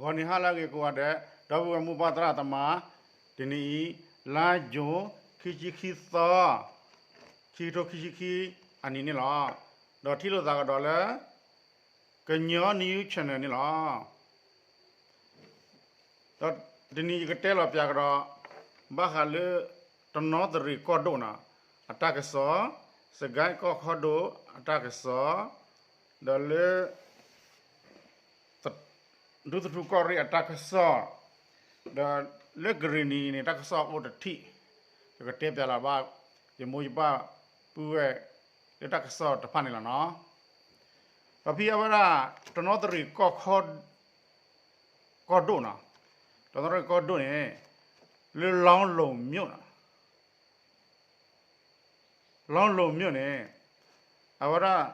ဂီၤနံၤဟါလၢအဂ့ၤကိးဂၤဒဲး ဒီပုၢ်ဝဲၢ်မိၢ်ပၢ်သရၣ်သမါ, တနံၤအံၤ လါယူၤ ခံဆံခံသီ, ခံကထိခံဆံခံအနံၤန့ၣ်လီၤ. ဒီးထံၣ်လိာ်သးကဒီးလၢ ကညီ News Channel န့ၣ်လီၤ. ဒီးတနံၤယကတဲလီၤပၠးကဒီး ဘၣ်ဃးလၢ တနီသရံၣ်ကီၢ်ဒိၣ်န့ၣ် အတၢ်ကစီၣ်, စကဲကီၢ်ခီဒိၣ်အတၢ်ကစီၣ်, ဒီးလၢ ဒူသထူကီၢ်ရ့ၣ်အတၢ်ကစီၣ်, ဒီးလၢကရ့ၣ်နံၤန့ၣ် တၢ်ကစီၣ်အိၣ်တထံၣ်, ယကတဲပၠးလီၤဘၣ် ယမိၢ်ယပၢ်ပုၢ်ဝဲၢ် လၢတၢ်ကစီၣ်တဖၣ်န့ၣ်လီၤနီၤ. ဒီးဖဲအဝဲဒၣ် တနီသရံၣ်ကီၢ်ဒိၣ်နီၤ, တနီသရံၣ်ကီၢ်ဒိၣ်န့ၣ် လၢလီလိၤမျိၣ်န့ၣ် လီလိၤမျိၣ်န့ၣ် အဝဲဒၣ်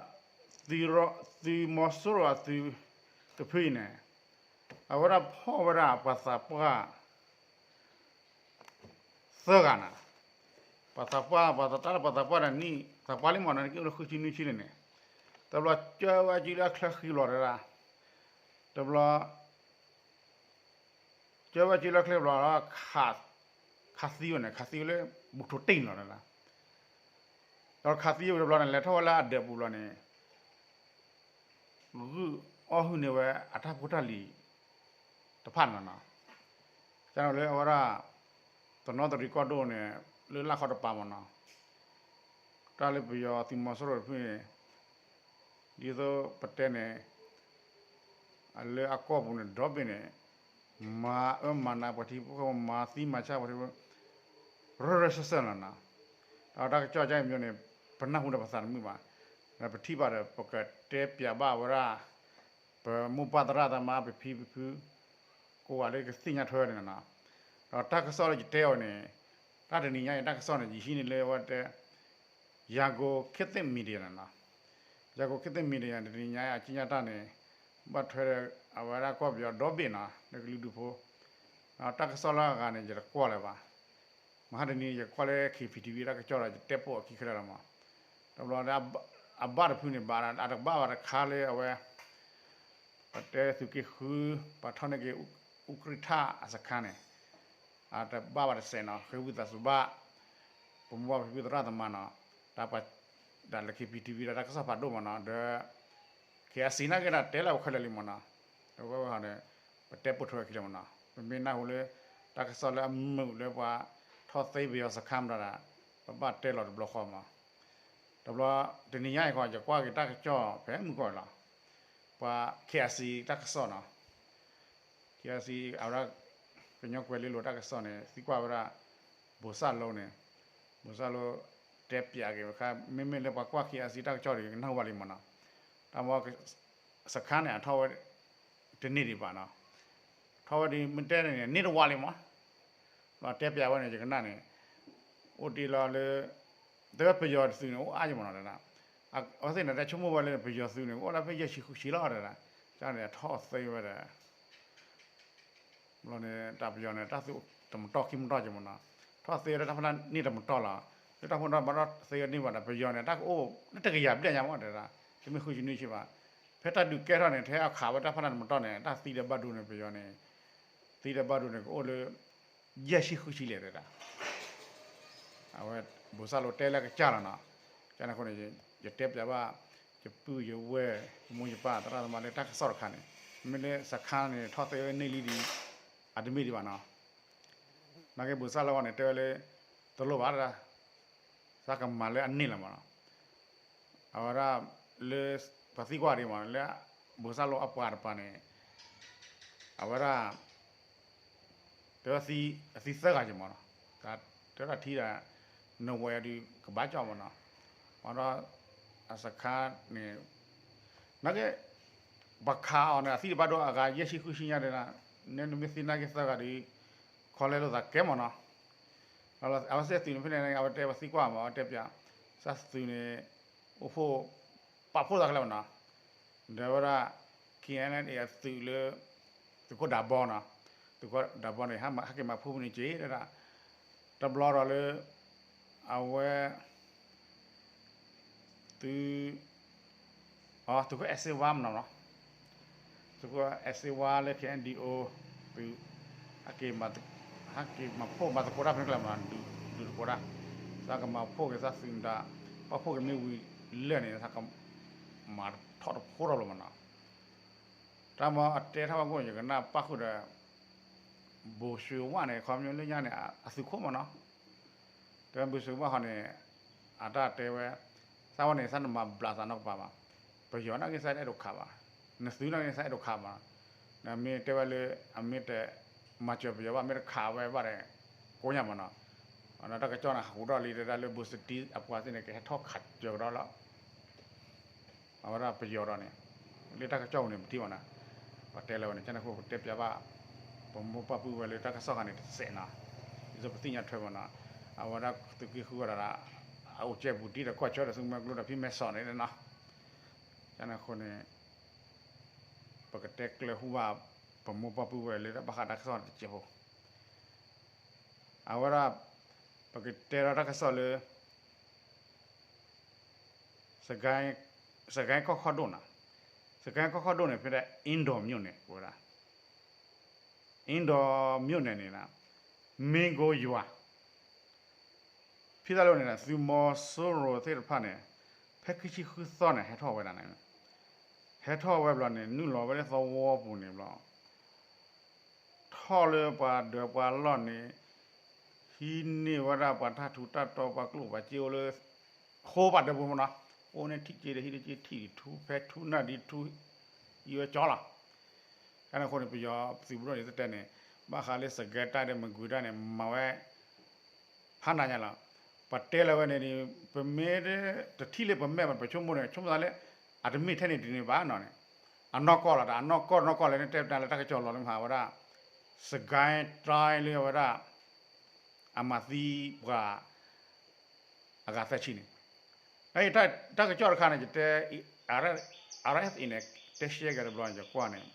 သုးမီၤစိရိၤအသုးတဖုအံၤန့ၣ် အဝဲဒၣ်ဖီၣ်ဝဲဒၣ်ပှၤသးပှၢ် သၢဂၤန့ၣ်, ပှၤသးပှၢ် ပှၤသးတၢ်လၢပှၤသးပှၢ်ဒီးနံၣ်သးပှၢ်လံမးန့ၣ် ကအိၣ်လၢဃုဆံနွံဆံန့ၣ်န့ၣ်, တဘျီကၢဝဲကၠံလၢအချၢဃံဘျီတဒၣ်, တဘျီ ကၢဝဲကၠံလၢချၢဃံဘျီဒီး ခးသံဝဲန့ၣ် ခးသံဝဲလၢ ဘူးထိးတ့ၢ်န့ၣ်လီၤတဒၣ်, ဒီးခးသံဝဲတဘျီန့ၣ် လဲၤထီၣ်ဝဲလၢအဒၢးပူၤဘျီန့ၣ် ဂုၢ်အီၣ်ဟုၣ်န့ၢ်ဝဲအတၢ်ဖိတၢ်လံၤတဖၣ်န့ၣ်လီၤနီၤ. ကန့ၣ်လၢအဝဲဒၣ် တနီသရံၣ်ကီၢ်ဒိၣ်န့ၣ် လၢလၢ်ခီတပၤမးနီၤ, တၢ်လၢပယီၤသုးမီၤစိရိၤတဖုန့ၣ် ဒ်သိးပတဲန့ၣ် အလၢအကီၢ်ပူၤန့ၣ် ဒီဘ့ၣ်န့ၣ် မၤအၢမၤနးပှၤထံဖိကီၢ်ဖိ မၤသံမၤဆါပှၤထံဖိ ရၢၢ်ရၢၢ်စၢၢ်စၢၢ်လီၤနီၤ. ဒီးတၢ်ကစီၣ်ကါအံၤမ့ၢ်န့ၣ် ပနၢ်ဟူဒီးပသးတမုာ်ဘၣ်, ဒီးပထံၣ်ဘၣ်ဒီး ပကတဲပၠးဘၣ်ဝဲဒၣ် ပမိၢ်ပၢ်သရၣ်သမါ ပဖံပဖု ကိးဂၤလၢကသ့ၣ်ညါထွဲန့ၣ်လီၤနီၤ. ဒီးတၢ်ကစီၣ်လၢယတဲအီၤန့ၣ် တၢ်တနံၤညါအံၤ တၢ်ကစီၣ်န့ၣ် ယဟံးန့ၢ်လၢအဝဲတဲ ရန်ကုန်ခေတ်သစ် Media န့ၣ်လီၤ. ရန်ကုန်ခေတ်သစ် Media န့ၣ် တနံၤညါအံၤ အကၠံၣ်ညါတၢ်န့ၣ် ဘၣ်ထွဲဒီး အဝဲဒၣ်ကီၢ်ပယီၤဒီဘ့ၣ်နီၤ လၢကလုာ်ဒူၣ်ဖိ, ဒီးတၢ်ကစီၣ်လၢအဂၤန့ၣ် ယတကွၢ်လၢၤဘၣ်. မဟါတနံၤ ယကွၢ်လၢ K P T V တၢ်ကစီၣ်ဒီး ယတဲပိာ်အခံခဲလၢာ်လီၤမး. တဘျီ အဘၣ်တဖုန့ၣ်ဘၣ် အတကဘၣ်ဘၣ်တခါလၢအဝဲ ပတဲသုးက့ဃု ပှၤထီၣ်န့ၢ်က့ၤ အူကြံၣ်ထၣ်အစခါန့ၣ် အတဘၣ်ဘၣ်တစဲးနီၤ ဃ့ဝံသးစူၤဘၣ် ပမိၢ်ပၢ်ဖံဖုသရၣ်သမါနီၤ တၢ်ပှၤ တၢ်လၢ K P T V ဒီးတၢ်ကစီၣ်ဖးဒိၣ်မးနီၤ ဒီး K I C နာ်က့ဒၣ်တဲလၢအဝဲခဲလၢာ်လံမးနီၤ ဒီးဝဲဟီန့ၣ် ပတဲပိာ်ထွဲအခံလၢၤမးနီၤ ပမ့ၢ်နၢ်ဟူလၢ တၢ်ကစီၣ်လၢအမုာ်လၢပှၤထီၣ်သ့ပယီၤစခါမတၤဒၣ် ပဘၣ်တဲလီၤတဘျီဃီမး တဘျီ တနံၤညါအံၤဃီ ယကွၢ်က့ၤတၢ်ကစီၣ်ဖဲမုၢ်ကီၢ်လီၤ. ပှၤ K I C တၢ်ကစီၣ်နီၤ K I C အဝဲဒၣ် ကညီကွဲၤလ့လိၤတၢ်ကစီၣ်န့ၣ် သံကွၢ်ဝဲဒၣ် ဘိၣ်စၣ်လိန့ၣ် ဘိၣ်စၣ်လိ တဲပၠးက့ၤဝဲခါ မ့မ့ၢ်လၢပှၤကွၢ် K I C တၢ်ကစီၣ်ဒီး ကနၢ်ဟူဘၣ်လံမးနီၤ တၢ်မ့ၢ် စခါန့ၣ် အထီၣ်ဝဲ တန့ၢ်ဒံးဘၣ်နီၤ ထီၣ်ဝဲဒ်မ့ၢ်တဲန့ၣ် န့ၢ်တဝးလံမး လီၤတဲပၠးဝဲန့ၣ် ယကနၣ်န့ၣ် အိၣ်တ့ၢ်လီၤလၢ တဲဝဲပယီၤသုးန့ၣ် အိၣ်အါယမးနီၤတဒၣ် အဝဲသ့ၣ်န့ၣ် တၢ်ဆိကမိၣ်ဝဲလၢပယီၤသုးန့ၣ် အိၣ်လၢဖဲယဲၢ်ဆံဃုဆံလီၤတဒၣ် ကန့ၣ်ထီၣ်သ့ဝဲဒၣ် ဘျီန့ၣ် တၢ်ပယီၤန့ၣ် တၢ်သူတမတီၢ်ခံမတီၢ်က့မးနီၤ ထီၣ်သ့ဝဲဒၣ်တၢ်ဖီလာ်န့ၢ်တမတီၢ်လီၤ လၢတၢ်ဖိတၢ်ဘါထီၣ်သ့ဝဲန့ၢ်ဘၣ်ဒီး ပယီၤန့ၣ်တၢ်ကအိၣ်လၢတကယၤဘျဲၣ်ညါမးတဒၣ် တမ့ၢ်ဃုဆံနွံဆံဘၣ် ဖဲတၢ်ဒုးကဲထီၣ်န့ၣ် ထဲအခးဝဲတၢ်ဖီလာ်န့ၣ်တမတီၢ်န့ၣ် တၢ်သံဒီးဘၣ်ဒိန့ၣ် ပယီၤန့ၣ် သံဒီးဘၣ်ဒိန့ၣ် ကအိၣ်လၢ ယဲၢ်ဆံဃုဆံလဲၣ်တဒၣ် အဝဲ ဘိၣ်စၣ်လိတဲလၢကစၢ်လီၤနီၤ ကန့ၣ်အဃိန့ၣ် ယတဲပၠးဘၣ် ယပုၢ်ယဝဲၢ် ယမိၢ်ယပၢ်သရၣ်သမါလၢတၢ်ကစီၣ်တခါန့ၣ် မ့ၢ်လၢစခါန့ၣ် ထီၣ်သ့ဝဲန့ၢ်လံဒံး အတမ့ၢ်ဒံးဘၣ်နီၤ နာ်က့ဘိၣ်စၣ်လိအီၤန့ၣ် တဲဝဲလၢ တလိၣ်ဘၣ်တဒၣ် သးကမၤလၢအန့ၢ်လီၤမးနီၤ အဝဲဒၣ် လၢ ပှၤသံကွၢ်ဒံးမး လၢ ဘိၣ်စၣ်လိအပှၤတပၤန့ၣ် အဝဲဒၣ် တဲဝဲသံ အသံသၢဂၤက့မးနီၤ တဲဝဲဒၣ်ထံဒၣ် နဝဲဒုးကဘၣ်ကၠီမးနီၤ အဒီး အစခါန့ၣ် နာ်က့ ပှၤခးအီၤန့ၣ် အသံတဘၣ်ဒိအဂၤယဲၢ်ဆံဃုဆံညါဒၣ် နမ့ၢ်သံနာ်က့သၢဂၤဒီး ခီလဲလိာ်သးကဲမးနီၤ အဝဲစဲသုးန့ၣ်ဖဲန့ၣ် အဝဲတဲပှၤသံကွၢ်မး အဝဲတဲပၠး စၢ်သုးန့ၣ် အိၣ်ဖှိၣ် ပာ်ဖှိၣ်သးခဲလၢာ်မးနီၤ ဒီးဝဲဒၣ် K N L A အသုးလၢ သုးခိၣ်ဒးဘီနီၤ သုးခိၣ်ဒးဘီန့ၣ် ဟဲက့ၤမၤဖှိၣ်ဖှိၣ်န့ၣ်က့ၤဒၣ် တဘျီဒီးလၢ အဝဲ သုး သုးခိၣ်အဲၣ်စ့ဝါမးနီၤ သုးခိၣ်အဲၣ်စ့ဝါလၢ ခ့ၣ်အဲၣ်ယူၣ် သုး ဟဲက့ၤမၤဖှိၣ်မၤသကိးတၢ်ဖဲန့ၣ်ကျဲမး ဒုးသကိးတၢ်, သးကမၤဖှိၣ်က့ၤသးသုးမတၤ, ပှၤဖှိၣ်က့ၤမ့ၢ်ဝံၤလၢာ်န့ၣ် သးကမၤထီၣ်တဖိထီၣ်ဘျီမးနီၤ, တၢ်မ့ၢ်အတဲထီၣ်ဘၣ်ကိၣ် ယကနၣ်ပၣ်ဃုာ်ဒီး ဘိၣ်ၡ့ဝါန့ၣ် ခီပညီလၢညါန့ၣ် အသုးခိၣ်မးနီၤ, တဲဝဲဘိၣ်ၡ့ဝါဃီန့ၣ် အတၢ်တဲဝဲ, သးဝဲန့ၣ် သးနမၤဘျးသးနီတကပၤဘၣ်, ပယီၤနာ်က့သးအဲၣ်ဒိးခးဘၣ်, နသုးနာ်က့သးအဲၣ်ဒိးခးဘၣ်, နမ့ၢ်တဲဝဲလၢ အမ့ၢ်တ မၤစၢၤပယီၤဘၣ် မ့ၢ်တခးဝဲဘၣ်ဒီး ကိညါမးနီၤ, တၢ်ကစီၣ်န့ၣ် ဟးဃုာ်ဒီးလံ တဲဒၣ်လၢ ဘိၣ်စတံအပှၤသ့ၣ်န့ၣ် ကဟဲထီၣ်ခးစၢၤကဒီးလီၤ အဝဲဒၣ်ပယီၤဒီးန့ၣ်, လၢတၢ်ကစီၣ်ပူၤန့ၣ် ပထံၣ်ဘၣ်နီၤ, ပှၤတဲလၢဝဲန့ၣ် ကန့ၣ်အဃိ ပတဲပျးဘၣ် ပမိၢ်ပၢ်ပုၢ်ဝဲၢ်လၢတၢ်ကစီၣ်ခါန့ၣ်တစဲးနီၤ, ဒ်သိးပသ့ၣ်ညါထွဲမးနီၤ, အဝဲဒၣ်သုးက့ဃုဝဲဒၣ် အအိၣ်ကဲပူၤတံၢ်ဒီးကီၢ်ဆၢဒီး သုးမုၢ်ကျိဒီးဖံမဲစီၣ်န့ၣ်နီၤ, ကန့ၣ်အဃိန့ၣ် ပကတဲကျၢၤဟူဘၣ် ပမိၢ်ပၢ်ပုၢ်ဝဲၢ်လၢဘၣ်ဃးတၢ်ကစီၣ်တစဲးဖိ, အဝဲဒၣ် ပကတဲဒီးတၢ်ကစီၣ်လၢ စကဲကီၢ်ခီၣ်ဒိၣ်နီၤ, စကဲကီၢ်ခီၣ်ဒိၣ်န့ၣ် ဖဲဒၣ် အ့ဒီးမိန့ၣ် ဝဲဒၣ် အ့ဒီးမိန့ၣ်န့ၣ် မ့ၢ်ကိယွၤ ဖဲတၢ်လီၢ်န့ၣ် သုးမီၤစိရိၤသ့ၣ်တဖၣ်န့ၣ် ဖဲခံဆံဃုသီန့ၣ် ဟဲထီၣ်ဝဲဒၣ်န့ၣ်, ဟဲထီၣ်ဝဲဘျီန့ၣ် နုာ်လီၤဝဲလၢသဝီပူၤန့ၣ်ဘျီ ထီၣ်လၢပှၤဒၢးပှၤလီၢ်န့ၣ် ဟံးန့ၢ်ဝဲဒၣ်ပှၤတၢ်ထူးတၢ်တီၤ ပှၤကျိၣ်ပှၤစ့အိၣ်လၢ ဃိပှၤဒၢးပူၤမနီၤ, အိၣ်န့ၣ်ထံၣ်က့ၤဒီးဟံးန့ၢ်က့ၤထံၣ်ထူဖဲထူနၢ်ဒံးထူ အံၤဝဲကၠီလီၤ. ကန့ၣ်အဃိန့ၣ် ပယီၤသုးမုၢ်ဒိၣ်န့ၣ် သတဲန့ၣ် ဘၣ်ဃးလၢစကဲတၢ်ဒီးမကွ့ၤတၢ်န့ၣ် မၤဝဲ ဖးနးညါလီၤ. ပတဲလၢဝဲန့ၣ် ပမ့ၢ်တထံၣ်လၢပမဲာ်ဘၣ် ပဆိကမိၣ်န့ၣ် ဆိကမိၣ်သးလၢ အတမ့ၢ်ထဲန့ၣ်ဒ်န့ၣ်ဘၣ်နီၤန့ၣ်, အနီၢ်ကီၢ်လီၤဒီး အနီၢ်ကီၢ်နီၢ်ကီၢ်လဲၣ်န့ၣ် တဲပတၢ်လၢတၢ်ကစီၣ်လီၤလၢမဟါဝဲဒၣ် စကဲတၢ်လၢအဝဲဒၣ် အမၤသံပှၤ အဂၤသၢဆံန့ၣ်, တၢ်ကစီၣ်တခါန့ၣ် ယတဲ RFA န့ၣ် တဲရှဲက့ၤတဘျီန့ၣ် ယကွၢ်န့ၣ်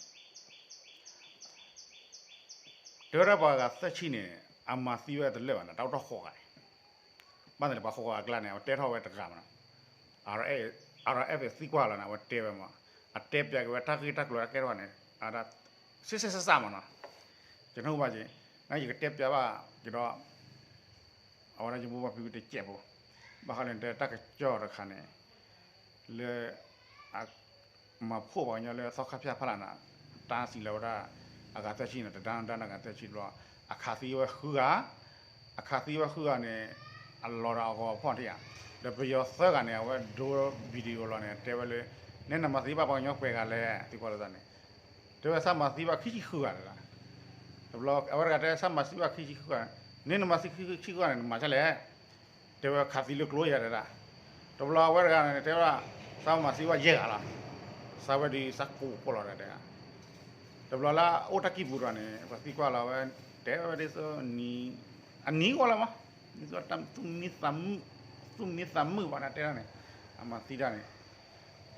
တဲဝဲဒၣ်ပှၤဂၤသၢဆံန့ၣ် အမၤသံဝဲတလၢာ်ဘၣ်န့ၣ် တၢ်အိၣ်ထီၣ်ဃိးဂၤန့ၣ်, ဘၣ်သ့ၣ်န့ၣ် ပှၤဃိးဂၤအကျါန့ၣ် အဝဲတဲထီၣ်ဝဲတဂၤမနီၤ, RFA သံကွၢ်လီၤန့ၣ် အဝဲတဲဝဲမး, အတဲပျးက့ၤဝဲတၢ်ဂ့ၢ်တၢ်ကျိၤတၢ်ကဲထီၣ်န့ၣ် အဒၣ် စ့စ့စ့စ့မနီၤ, ယနၢ်ဟူဘၣ်က့ၤ နယကတဲပျးဘၣ်က့ၤဒီး အဝဲဒၣ်ယမိၢ်ပၢ်ဖံဖုတစဲးဖိ, ဘၣ်ဃးလၢနတဲတၢ်ကစီၣ်တခါန့ၣ် လၢ အ မၤဖှိၣ်ပှၤကညီလၢသီခါဖၠၣ်ဖီလာ်န့ၣ် တၢ်စံးလီၤဝဲဒၣ် အဂၤသၢဆံန့ၣ် တဒါနဒါနဂၤသၢဆံဘျီ အခးသံဝဲဃုဂၤ, အခးသံဝဲဃုဂၤန့ၣ် အလီၤဒီးအဂီၤဖီၣ်ထံၣ်ဧါ, ဒီးပယီၤသၢဂၤန့ၣ် အဝဲဒိ video လီၤန့ၣ် တဲဝဲလၢ နဲနမၤသံဘၣ်ပှၤကညီပှဲၤဂၤလဲၣ် သံကွၢ်လိာ်သးန့ၣ် တဲဝဲသးမၤသံဘၣ်ခံဆံဃုဂၤတဒၣ်, တဘျီအဝဲတဂၤတဲသးမၤသံဘၣ်ခံဆံဃုဂၤ, န့ၣ်နမၤသံခံဆံဃုဂၤန့ၣ် နမၤဒ်လဲၣ် တဲဝဲခးသံလၢကျိယၤတဒၣ်, တဘျီအဝဲတဂၤန့ၣ် တဲဝဲဒၣ် သးမၤသံဘၣ်ယဲၢ်ဂၤလီၤ, သးဝဲဒုးသးကိးကိးလီၤတဒၣ်, တဘျီလၢအအိၣ်တၢ်ကံၢ်ပူၤဒီးန့ၣ် ပှၤသံကွၢ်လီၤဝဲ တဲဝဲဒ်သိး အနံၤဂီၢ်လီၤမး, ဒ်သိး သူၣ်မံသးမုာ်ဘၣ်န့ၣ်တဲဒၣ်န့ၣ်, အမၤသံတၢ်န့ၣ်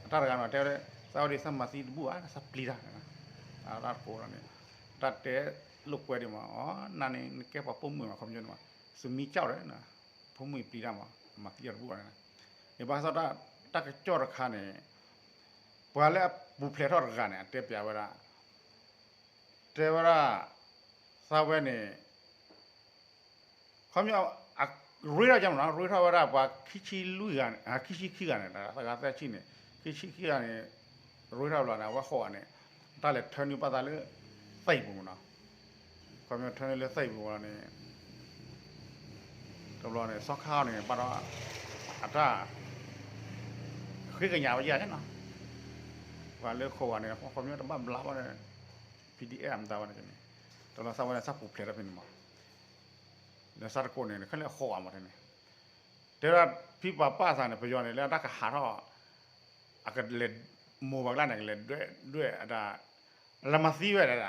အတၢ်တဂၤန့ၣ် တဲဝဲ သးဝဲဒုးသးမၤသံတဘူၣ်ဘၣ် သးပျံၤတၢ်န့ၣ်, အတၢ်ကိးလီၤန့ၣ် တၢ်တဲလိာ်ကွဲဒံးမး အီ နၤန့ၣ် နကဲပှၤပိာ်မုၣ်မး ခီပညီန့ၣ်မး သုမံကၠီၣ်ဒီး ဖိမုၣ်ပျံၤတၢ်မး မၤသံတၢ်တဘူၣ်ဘၣ်န့ၣ်, န့ၣ်ဘၣ်ဆၣ်တၢ်ကစီၣ်တခါန့ၣ် ပှၤလၢအပူၤဖျဲးထီၣ်တဂၤန့ၣ် အတဲပျးဝဲဒၣ် တဲဝဲဒၣ် သးဝဲန့ၣ် ခီပညီ ရ့ထီၣ်ကမနီၤ ရ့ထီၣ်ဝဲဒၣ်ပှၤခံဆံလွံၢ်ဂၤန့ၣ် ခံဆံခံဂၤန့ၣ် တဂၤသၢဆံန့ၣ် ခံဆံခံဂၤန့ၣ် ရ့ထီၣ်ဘျီန့ၣ် အဝဲဃိးဂၤန့ၣ် တၢ်လဲၤထၢနုာ်ပာ်သးလၢ သဲးပူၤမနီၤ ခီပညီထၢနုာ်လၢသဲးပူၤလီၤန့ၣ် တဘျီန့ၣ် စီၤခါန့ၣ် ဘၣ်ဒီး အတၢ် ဃ့ကညးဝဲယၤနီၤ ပှၤလၢဃိးဂၤန့ၣ် ခီပညီတဘၣ်ဘျးဘၣ်န့ၣ် PDF မတၤဘၣ်န့ၣ် တဘျီသးဝဲန့ၣ် သးပူၤဖျဲးထီၣ်ဖဲန့ၣ်မး ဒီးသးတကိးန့ၣ် ခဲလၢာ်ဃိးဂၤမးထဲန့ၣ် တဲဝဲဒၣ်ဖံပှၤပာ်သးန့ၣ် ပယီၤန့ၣ် လၢအတၢ်ကဟးထီၣ် အကလဲၤမိၢ်ပှၤကျါန့ၣ် ကလဲၤဒွဲၣ်ဒွဲၣ်အတၢ် လဲၤမၤသံဝဲဒၣ်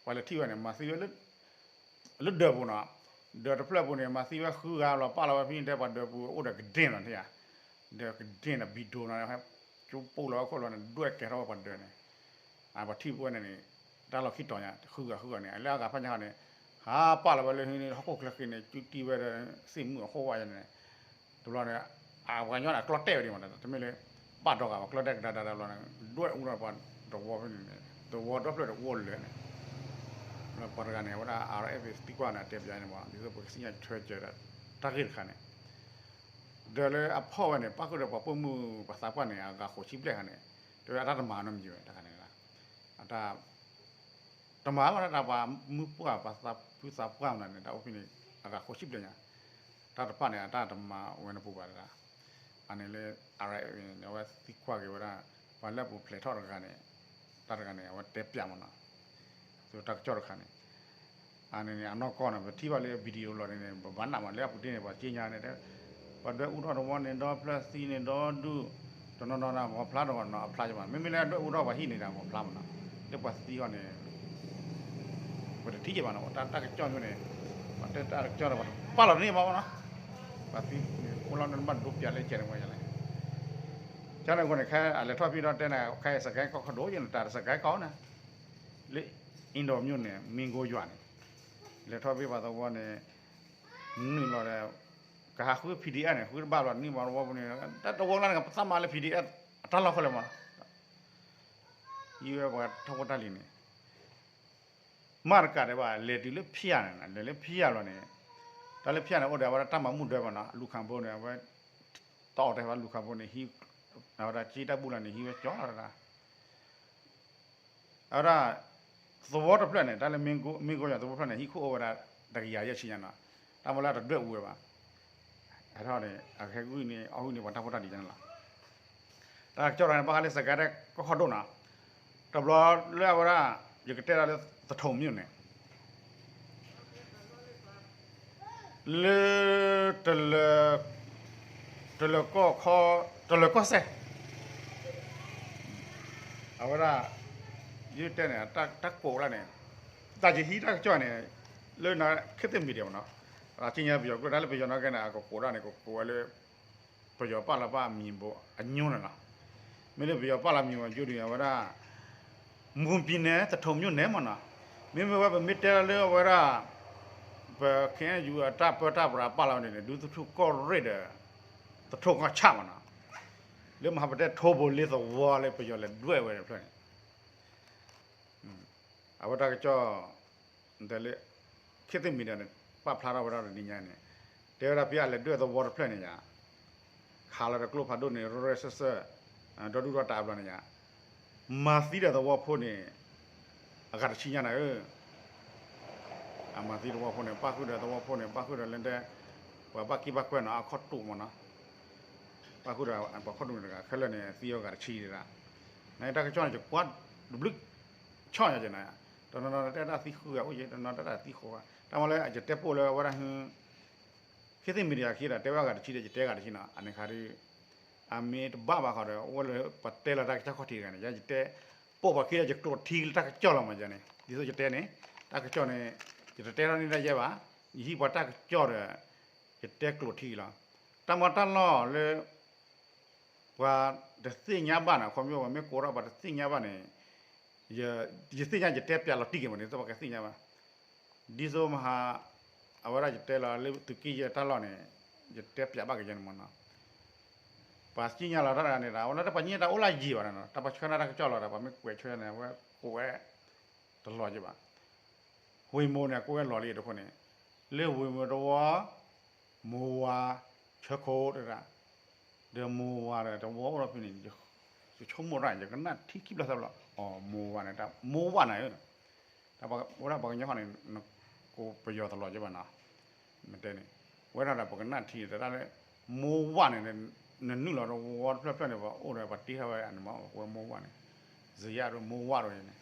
ပှၤလဲၤထံၣ်ဝဲန့ၣ် မၤသံဝဲလၢ လၢဒၢးပူၤနီၤ ဒၢးတဖျၢၣ်ပူၤန့ၣ် မၤသံဝဲဃုဂၤလီၤ ပာ်လီၤဝဲဖဲန့ၣ်တဲပှၤဒၢးပူၤအိၣ်ဒီးကဒ့ၣ်လီၤန့ၣ်ဧါ ဒီးကဒ့ၣ်ဒီးဘံၣ်ဒိၣ်နီၤ ကၠိပိၢ်လီၤဝဲခိၣ်လီၤန့ၣ် ဒွဲၣ်ကဲထီၣ်ဝဲပှၤဒၢးန့ၣ် ပှၤထံၣ်ပဝဲန့ၣ်န့ၣ် တၢ်လီၢ်ခံတီၤညါ ဃုဂၤဃုဂၤန့ၣ် လၢအဂၤဖးညါဃီန့ၣ် ဟးပာ်လီၤဝဲလၢဟံးန့ၢ်ဟီၣ်ခိၣ်ချၢဃံန့ၣ် ကၠူတံၢ်ဝဲဒီး သ့ၣ်မုၣ်အဃိဝဲန့ၣ် တဘျီန့ၣ် အပှၤကညီန့ၣ် အကျီတဲာ်ဝဲဒံးမး တမ့ၢ်လၢ ဘၣ်ဒီဂၤဘၣ် ကျီတဲာ်ကဒါဒါဒါဘျီန့ၣ် ဒွဲၣ်အူဒီးပှၤတဝီဖဲန့ၣ်န့ၣ် သဝီဒီဖျၢၣ်တအိၣ်လၢာ်န့ၣ်, ပှၤတဂၤန့ၣ် အဝဲဒၣ် RFA သံကွၢ်န့ၣ် အတဲပၠးန့ၣ်မး ဒ်သိးပကသ့ၣ်ညါထွဲစၢၤဒီး တၢ်ဂ့ၢ်တခါန့ၣ်, ဒီးလၢအဖီၣ်ဝဲန့ၣ် ပၣ်ဃုာ်ဒီးပှၤပိာ်မုၣ်ပှၤသးပှၢ်န့ၣ် အဂၤဃိးဆံဘျဲၣ်ခါန့ၣ်, တဲဝဲအတၢ်တမၤနီတမံၤဝဲတခါန့ၣ်, အတၢ် တမၤဘၣ်တၢ်ပှၤမုၣ်ပှၢ်ပှၤသးဖုသးပှၢ်မနုၤန့ၣ် တၢ်အိၣ်ဖဲန့ၣ် အဂၤဃိးဆံဘျဲၣ်ညါ, တၢ်တဖၣ်န့ၣ် အတၢ်တမၤဝဲန့ၣ်ပူၤဘၣ်တဒၣ်, အန့ၣ်လၢ RFA န့ၣ် အဝဲသံကွၢ်က့ၤဝဲဒၣ် ပှၤလၢအပူၤဖျဲးထီၣ်တဂၤန့ၣ်, တၢ်တဂၤန့ၣ် အဝဲတဲပၠးမနီၤ, တၢ်ကစီၣ်တခါန့ၣ် အန့ၣ်န့ၣ် အနီၢ်ကီၢ်န့ၣ် ပထံၣ်ဘၣ်လၢ video လီၤန့ၣ်န့ၣ် ပဘၣ်နးမး လၢအပူၤတ့ၢ်န့ၣ် ပှၤစ့ညါန့ၣ် ပှၤဒွဲၣ်အူထီၣ်သဝီန့ၣ် ဒီဖျၢၣ်သံန့ၣ် ဒီဒူၣ်, တနီၤနီၤန့ၣ် ဂီၤဖျါတဂီၤနီၤ အဖျါကမး မ့မ့ၢ်လၢအဒွဲၣ်အူထီၣ်ပှၤဟံၣ်န့ၣ်ဒီး ဂီၤဖျါမနီၤ, လၢပှၤသံအီၤန့ၣ် ပတထံၣ်က့ၤဘၣ်နီၤ တၢ်တၢ်ကစီၣ်မ့ၢ်န့ၣ်, ပှၤတဲတၢ်ကစီၣ်ဒီး ပှၤပာ်လီၤတန့ၢ်ဘၣ်မနီၤ, ပှၤသံန့ၣ် အိၣ်လီၤန့ၣ် ဘၣ်ဒိပၠးလၢကဲန့ၣ်ဝဲယလဲၣ်, ကန့ၣ်အဃိန့ၣ် ခဲအလဲၤထီၣ်ဖံဒီးတဲန့ၣ် ခဲစကဲကီၢ်ခီၣ်ဒိၣ်ယဲန့ၣ် တၢ်စကဲကီၢ်န့ၣ် လၢ အ့ၣ်ဒိးမၠိၣ်န့ၣ် မ့ၢ်ကိယွၤန့ၣ်, လဲၤထီၣ်ဖံပှၤသဝီန့ၣ် နုာ်လီၤဒီး ကဟးဃု PDF န့ၣ် ဃုတဘၣ်ဘျီ နံၣ်မီတဝီပူၤန့ၣ် တၢ်တဝီလၢ်န့ၣ် ပသးမၤလၢ PDF အတၢ်လီၢ်ခဲလၢာ်မး, ယံၤဝဲပှၤထီၣ်ဖိတၢ်လံၤန့ၣ် မ့ၢ်တကးဒံးဘၣ် လဲၤတုၤလၢဖံယၤန့ၣ် လဲၤလၢဖံယၤလီၤန့ၣ်, တၢ်လၢဖံယၤန့ၣ် အိၣ်ဒီးအဝဲဒၣ်တၢ်မၤမူဒါမးနီၤ လူၤခးဘိန့ၣ် အဝဲ တၢ်အီၣ်တဲဘၣ်လူၤခးဘိန့ၣ် ဟံး အဝဲဒၣ်က့တၢ်ဘူၣ်လီၤန့ၣ် ဟံးဝဲကၠီလီၤတဒၣ် အဝဲဒၣ် သဝီတဖျၢၣ်န့ၣ် တၢ်လၢမ့ၢ်ကိယွၤသဝီတဖျၢၣ်န့ၣ် ဟံၣ်ခိၣ်အိၣ်ဝဲဒၣ် တကယၤယဲၢ်ဆံညါနီၤ, တၢ်မၤလၢအတဒွဲၣ်အူဝဲဘၣ်, ဟဲထီၣ်န့ၣ် အခဲဂုၢ်န့ၣ် အီၣ်ဂုၢ်န့ၣ် ပှၤတၢ်ဖိတၢ်လံၤညါန့ၣ်လီၤ, တၢ်ကစီၣ်တခါန့ၣ် ဘၣ်ဃးလၢစကဲကီၢ်ခီၣ်ဒိၣ်နီၤ, တဘျီလၢအဝဲဒၣ် ယကတဲဒၣ်လၢသထိးမၠိၣ်န့ၣ် လၢ တလၢၤကီၢ်ခီ တလၢၤကီၢ်စဲၣ် အဝဲဒၣ် ယတဲန့ၣ် တၢ်ကိးလၢန့ၣ် တၢ်ယဟံးတၢ်ကစီၣ်န့ၣ် လၢ ခေတ်သစ် media မနီၤ, သ့ၣ်ညါပယီၤကျိာ် တၢ်လၢပယီၤနီၢ်ကီၢ်န့ၣ် အကကိးဒၣ်န့ၣ် ကကိးဝဲလၢ ပယီၤပာ်လီၤဘၣ်မံၤဘိအညိန့ၣ်လီၤ, မ့ၢ်လၢပယီၤပာ်လီၤမံၤဘိအညိန့ၣ် အဝဲဒၣ် မွန်ပြည်နယ် သထုံမြို့နယ် မနီၤ, မ့မ့ၢ်ဝဲပမ့ၢ်တဲလၢအဝဲဒၣ် ပ KNU အတၢ်ပၢတၢ်ပြးပာ်လီၤန့ၣ်န့ၣ် ဒူသထူၣ်ကီၢ်ရ့ၣ်ဒီး သထိၣ်ကီၢ်ဆၣ်မနီၤ, လၢမဟါပတဲထိၣ်ဘိလ့သဝီလၢပယီၤလဲၤဒွဲၣ်ဝဲတဖျၢၣ်န့ၣ် အဝဲတၢ်ကစီၣ် လၢ ခေတ်သစ် media န့ၣ် ပာ်ဖျါထီၣ်ဝဲဒၣ်တနံၤညါန့ၣ် တဲဝဲဒၣ်ဖဲအလဲၤဒွဲၣ်သဝီတဖျၢၣ်န့ၣ်ယါ ခးလီၤဒီးကျိဖးဒိၣ်န့ၣ် ရဲရဲစဲစဲ ဒီဒူၣ်ဒီတၢ်ဘျီန့ၣ်ယါ မၤသံဒီးသဝီဖိန့ၣ် အဂၤတဆံညါနၤဧၢ, အမၤသံသဝီဖိန့ၣ် ပၣ်ဃုာ်ဒီးသဝီဖိန့ၣ် ပၣ်ဃုာ်ဒီးလၢတဲ ပှၤဘၣ်က့ၢ်ဘၣ်ကွဲနီၤ အခီၣ်တူာ်မနီၤ, ပၣ်ဃုာ်ဒီးပှၤခီၣ်တူာ်န့ၣ်တဂၤ ခဲလၢာ်န့ၣ် သံအဂၤတဆံဒၣ်, နတၢ်ကစီၣ်န့ၣ် ယကွၢ်တဘျုး ဆီၣ်ညါက့ၤနၤ, တနီၤနီၤတဲတၢ်သံဃုဂၤအိၣ်က့ၤ တနီၤတဲတၢ်သံဃိးဂၤ, တၢ်မၤလၢယတဲပိာ်လၢဝဲဒၣ်ဟ ခေတ်သစ် media ခံဒီး တဲဝဲအဂၤတဆံဒီး ယတဲအဂၤတဆံနီၤ အန့ၣ်ခါဒ် အမ့ၢ်တဘၣ်ဘၣ်ဃီဒီး အိၣ်ဝဲလၢပတဲလီၤတၢ်ကစီၣ်ခီၣ်ထံးတဂၤန့ၣ် ယတဲပိာ်ပှၤခံဒီး ယကျိးထံလၢတၢ်ကစီၣ်လီၤမးယၤန့ၣ် ဒ်သိးယတဲန့ၣ် တၢ်ကစီၣ်န့ၣ် ယတတဲထီၣ်န့ၢ်တၢ်ယဲၢ်ဘၣ်, ယဟံးပှၤတၢ်ကစီၣ်ဒီး ယတဲကျိးထံလီၤ, တၢ်မၤတၢ်လီၢ်လၢ ပှၤတသ့ၣ်ညါဘၣ်န့ၣ် အခီပညီပှၤမ့ၢ်ကိးထီၣ်ပှၤတသ့ၣ်ညါဘၣ်န့ၣ် ယသ့ၣ်ညါယတဲပၠးလီၤတံၢ်က့ၤမးန့ၣ် တဘၣ်ကသ့ၣ်ညါဘၣ်, ဒ်သိးမဟါ အဝဲဒၣ်ယတဲလီၤလၢသုးက့ယဲၢ်တၢ်လီၢ်န့ၣ် ယတဲပၠးဘၣ်က့ၤယဲၢ်န့ၣ်မးနီၤ, ပှၤသ့ၣ်ညါလီၤတၢ်တဂၤန့ၣ် အဝဲလၢတပှၤညါတၢ်အိၣ်လၢယံာ်ဘၣ်န့ၣ်နီၤ တၢ်ပှၤဆှၢန့ၢ်တၢ်ကစီၣ်လီၤဒီး ပှၤမ့ၢ်ကွဲးဆှၢန့ၣ် အဝဲကိးဝဲ တလီၤက့ၤဘၣ် ဝ့ၢ်မိၢ်န့ၣ် အကိးဝဲလီၤလံတဃိန့ၣ်, လၢဝ့ၢ်မိၢ်တဝီ, မိၢ်ဝၤ, ဆၢခိၣ်တဒၣ်, ဒီးမိၢ်ဝၤဒီးတဝီအိၣ်ဒီးဖဲန့ၣ်, ယဆိကမိၣ်တၢ် ယကနၣ်ထံခံဘျီသၢဘျီ, အိ မိၢ်ဝၤန့ၣ် တၢ်မိၢ်ဝၤန့ၣ်ဧၢ, တၢ်ဝဲဒၣ်ပှၤကညီဃီန့ၣ် နကိးပယီၤတလီၤက့ၤဘၣ်နီၤ, မ့ၢ်တဲန့ၣ်, ဝဲဒၣ်ဒီးပကနၣ်ထံတၢ်လၢ မိၢ်ဝၤန့ၣ် နနုာ်လီၤတဝီတဖျၢၣ်ဖျၢၣ်န့ၣ် ပှၤအိၣ်ဒီးပှၤတ့ထီၣ်ဝဲအန့ၣ်မး ဝဲမိၢ်ဝၤန့ၣ်, စယါဒိၣ်မိၢ်ဝၤဒိၣ်န့ၣ်,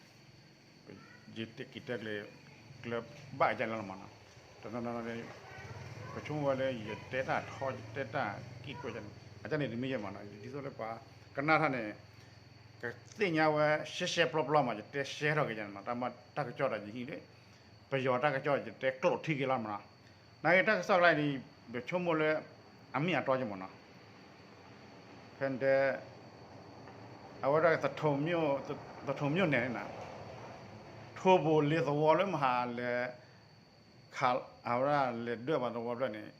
ယတဲက့ၤတဲကျဲၤ ကျဲၤဘၣ်ကလဲၣ်လီၤမးနီၤ, တနီၤနီၤန့ၣ် ပဆိကမိၣ်ဝဲလၢ ယတဲတၢ်ထီ ယတဲတၢ်က့ၣ်ကွဲးန့ၣ် အတၢ်န့ၣ်တမ့ၢ်ယဲၢ်မးနီၤ, ဒ်သိးလၢပှၤကနၣ်တၢ်န့ၣ် ကသ့ၣ်ညါဝဲရှဲရှဲပျီပျီမး ယတဲရှဲထီၣ်က့ၤယဲၢ်နီၤ, တၢ်မၤတၢ်ကစီၣ်ဒီးယဟံးလၢ ပယီၤတၢ်ကစီၣ် ယတဲကျိးထံက့ၤလီၤမးနီၤ, နာ်က့တၢ်ကစီၣ်ကျါန့ၣ် ပဆိကမိၣ်လၢ အမ့ၢ်အတီက့ၤမးနီၤ ဖဲတဲ အဝဲဒၣ် သထိၣ်မၠိၣ်န့ၣ် ထိၣ်ဘိၣ်လ့သဝီလၢမဟါလဲၤ ခး အဝဲဒၣ်လဲၤဒွဲၣ်ပှၤသဝီဖျၢၣ်န့ၣ်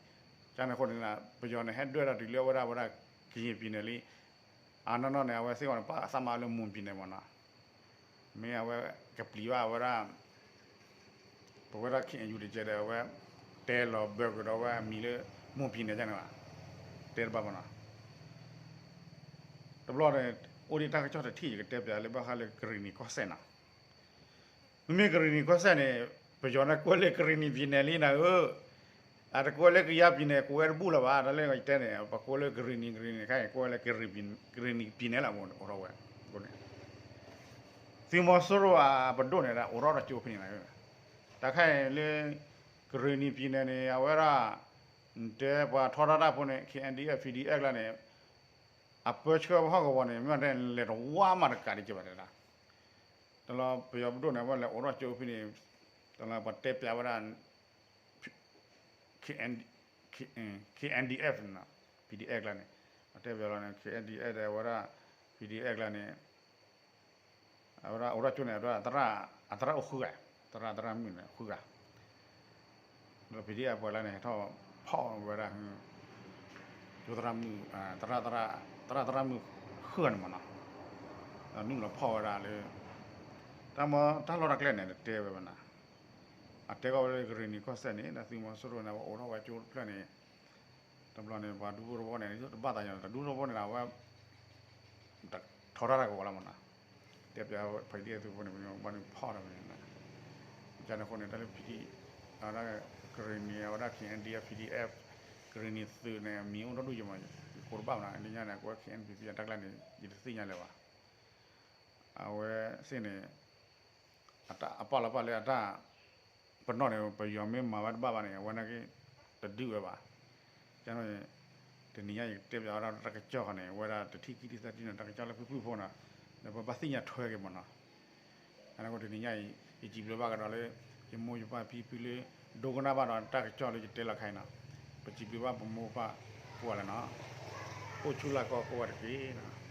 ကန့ၣ်အဃိန့ၣ် ပယီၤန့ၣ် ဟဲဒွဲၣ်တၢ်တုၤလၢအဝဲဒၣ်ဝဲဒၣ် ကယံာ်ပံၤန့ၣ်လံ အနီၢ်နီၢ်န့ၣ် အဝဲသ့ၣ်အီၤန့ၣ် ပာ်သးမၤလၢ မွန်ပြည်နယ် မးနီၤ, မ့ၢ်အဝဲကပျံၤဘၣ်အဝဲဒၣ် ပဝဲဒၣ် ခ့ၣ်အဲၣ်ယူၣ် တကဲဒီး အဝဲတဲလီၤဘၢကွံာ်ဒီးဝဲအမံၤလၢ မိၢ်ပံၤနဲၣ် ကန့ၣ်ဘၣ်, တဲတဘၣ်ဘၣ်နီၤ. တဘျီန့ၣ် အိၣ်ဒံးတၢ်ကစီၣ်တထံၣ် ယကတဲပျးလၢဘၣ်ဃးလၢကရံၣ်နံၤကီၢ်စဲၣ်နီၤ. မ့မ့ၢ်ကရံၣ်နံၤကီၢ်စဲၣ်န့ၣ် ပယီၤန့ၣ်ကိးဝဲလၢကရံၣ်နံၤပံၤနဲၣ်လံနၤဧၢ, အတကိးဝဲလၢကယါပံၤနဲၣ် ကိးဝဲတဘူၣ်လၢၤဘၣ်, တၢ်လၢယတဲန့ၣ် ပကိးလၢကရံၣ်နံၤ ကရံၣ်နံၤခါအံၤ ကိးဝဲလၢ ကရံၣ်နံၤပံၤနဲၣ်လီၤ အိၣ်ထီၣ်ဝဲန့ၣ် သုးမီၤစိရိၤအပဒိၣ်န့ၣ် အိးထီၣ်တၢ်ကၠိဖဲန့ၣ်လီၤ. တၢ်ခါအံၤလၢ ကရံၣ်နံၤပံၤနဲၣ်န့ၣ် အဝဲဒၣ် တဲပှၤထီဒါတၢ်ဖိန့ၣ် K N D F P D F လၢန့ၣ် အပၢဆှၢပဟီၣ်ကဝီၤန့ၣ် မ့ၢ်တဲလဲၤတဝါမးတကးဒံးကဘၣ်တဲဒၣ်, တလီၤပယီၤပဒိၣ်န့ၣ် အဝဲလဲၤအိးထီၣ်ကၠိဖဲန့ၣ် တလီၤပှၤတဲပျးဝဲဒၣ် K N K N D F P D F ကျါန့ၣ် အတဲပျးလီၤန့ၣ် K N D F ဒီးဝဲဒၣ် P D F ကျါန့ၣ် အဝဲဒၣ်အိးထီၣ်ကၠိန့ၣ် အဝဲဒၣ်အသရၣ်အိၣ်ဃုဂၤ, သရၣ်သရၣ်မုၣ်န့ၣ်ဃုဂၤ, ဒီး P D F ပှၤလၢန့ၣ် ဟဲထီၣ်ဖီၣ်ဝဲဒၣ် ကၠိသရၣ်မုၣ် သရၣ်သရၣ်မုၣ်ဃုဂၤန့ၣ်မးနီၤ, ဒီးနုာ်လီၤဖီၣ်ဝဲဒၣ်လၢ တၢ်မ့ၢ်တၢ်လီၢ်တၢ်ကျဲန့ၣ် တတဲဝဲဘၣ်နီၤ, အတဲကီးဝဲလၢကရံၣ်နံၤကီၢ်စဲၣ်န့ၣ် ဒီးသုးမီၤစိရိၤန့ၣ် အဝဲအိးထီၣ်ဝဲကၠိတဖျၢၣ်န့ၣ် တဘျီန့ၣ် ပှၤဒူဖိသဝီန့ၣ် တဘၣ်သးညီ တဒူဖိသဝီန့ၣ်ဒီး အဝဲ ထီဒါတၢ်ကဝီၤလီၤမးနီၤ, တဲပျး P D F သုးဖိန့ၣ် ဘၣ်နုာ်ဖီၣ်ဒီးန့ၣ် ကန့ၣ်အဃိန့ၣ် တၢ်လၢ P D F အဝဲဒၣ် ကရံၣ်နံၤ အဝဲဒၣ် K N D F P D F ကရံၣ်နံၤသုးန့ၣ် မံၤအိၣ်ဒီဒူၣ်ယမး ယကိးတဘၣ်မးနီၤ, လၢညါန့ၣ် အကိးဝဲ K N P P အတၢ်ကျါန့ၣ် ယတသ့ၣ်ညါလၢၤဘၣ်. အဝဲသ့ၣ်န့ၣ် အပာ်လီၤပာ်လၢအတၢ် ပနီၣ်န့ၣ် ပယီၤမ့ၢ်မၤဝဲတဘၣ်ဘၣ်န့ၣ် အဝဲနာ်က့ တဒုးဝဲဘၣ်. ကန့ၣ် တနံၤညါယကတဲပျးဝဲဒၣ်တၢ်ကစီၣ်ဃီန့ၣ် အဝဲဒၣ်တထံၣ်ခံထံၣ်သၢထံၣ်န့ၣ် တၢ်ကစီၣ်လၢဖုၣ်ဖုၣ်ဖိနီၤ, ဒီးပဘၣ်သ့ၣ်ညါထွဲက့ၤမးနီၤ. အဃိတနံၤညါအံၤ ယစံးဘျုးဘၣ်ကဒီးလၢ ယမိၢ်ယပၢ်ဖံဖုလၢ ဒိကနၣ်ဘၣ်ဒီးတၢ်ကစီၣ်လၢယတဲလီၤခါအံၤနီၤ, ပစံးဘျုးဘၣ်ပမိၢ်ပၢ်ကိးဂၤလၢာ်နီၤ, အိၣ်ဆူၣ်လၢ်ကီကိးဂၤတက့ၢ်နီၤ.